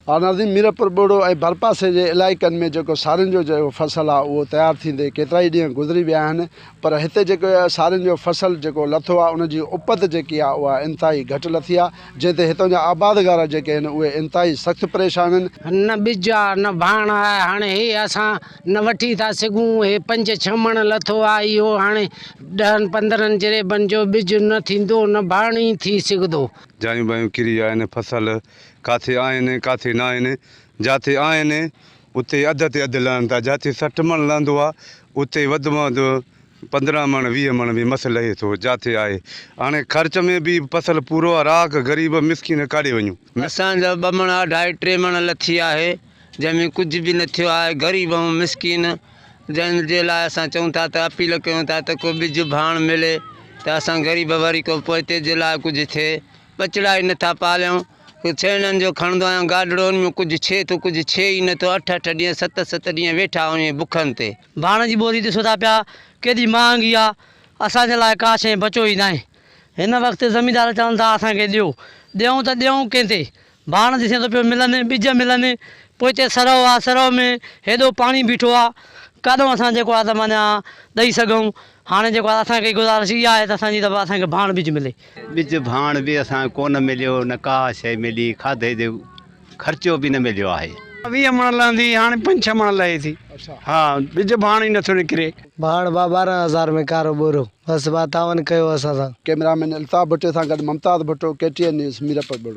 ها ناظرين ميرپور ٻوڙو ۽ ڀرپاسي جي علائقن ۾ جيڪو سارين جو جيڪو فصل آهي اهو تيار ٿيندي ڪيترائي ڏينهن گذري ويا آهن پر هتي جيڪو سارين جو فصل جيڪو لٿو آهي ان جي اپت جيڪي آهي اها انتهائي گهٽ لٿي آهي جنهن تي هتان جا آبادگار جيڪي آهن اهي انتهائي سخت پريشان آهن. نه ٻج آ نه ڀاڻ آ هاڻي هي اسان نه وٺي ٿا سگهون هي پنج ڇهه مڻ لٿو آ اهو هاڻي ڏهن پندرهن جريبن جو ٻج نه ٿيندو نه ڀاڻ ئي ٿي سگهندو. جايون بايون ڪري ويا آهن فصل ڪاٿي آهن ڪاٿي ناهن، جاٿي آهن اتي اڌ تي اڌ لهن ٿا، جاٿي 60 مڻ لهندو آهي اتي وڌ ۾ وڌ 15 مڻ 20 مڻ به مس لهي ٿو جاٿي آهي. هاڻي خرچ ۾ به فصل پورو آهي، راهڪ غريب مسڪين ڪاڏي وڃون. اسان جا ٻه مڻ اڍائي ٽي مڻ لٿي آهي جنهن ۾ ڪجهه به نه ٿيو آهي غريب ۽ مسڪين جنهن جي لاء اسان چئون ٿا ته اپيل ڪيون ٿا ته ڪو ٻج ڀاڻ ملي ته اسان غريب وري ڪو پوئتي جي لاء ڪجهه ٿئي. ٻچڙا ئي نٿا پاليون. ڇيڻن جو کڻندو آهيان گاڏڙو ان ۾ ڪجهه ڇئي ٿو ڪجهه ڇئي ئي نٿو اٺ اٺ ڏينهن ست ست ڏينهن ويٺا آهيون بکن تي. ڀاڻ جي ٻوري ڏسو ٿا پيا ڪيڏي مهانگي آ اسان جي لاء ڪا شيء بچو ئي ناهي هن وقت زميندار چون ٿا اسان کي ڏيو ڏيون ته ڏيون ڪنهن تي ڀاڻ ڏسين ٿو پيو ملن ٻج ملن پوئتي سرهو آ سرهو ۾ هيڏو پاڻي بيٺو آ ڪاڏو اسان جيڪو آ ته معنيٰ ڏئي سگهون هاڻي جيڪو آ اسان کي گذارش اها آهي ته اسان جي ته اسان کي ڀاڻ ٻج ملي. ٻج ڀاڻ به اسان کي ڪونه مليو نه ڪا شيء ملي کاڌي جو خرچو به نه مليو آهي. 20 مڻ لهندي هاڻي پنج ڇهه مڻ لهي ٿي ها ٻج ڀاڻ ئي نٿو نڪري. ڀاڻ با 12 هزار ۾ ڪارو ٻورو بس با تعاون ڪيو اسان سان. ڪئميرا مين الطاف ڀٽي سان گڏ Mumtaz Bhutto, K T N news, Mirpur Burro.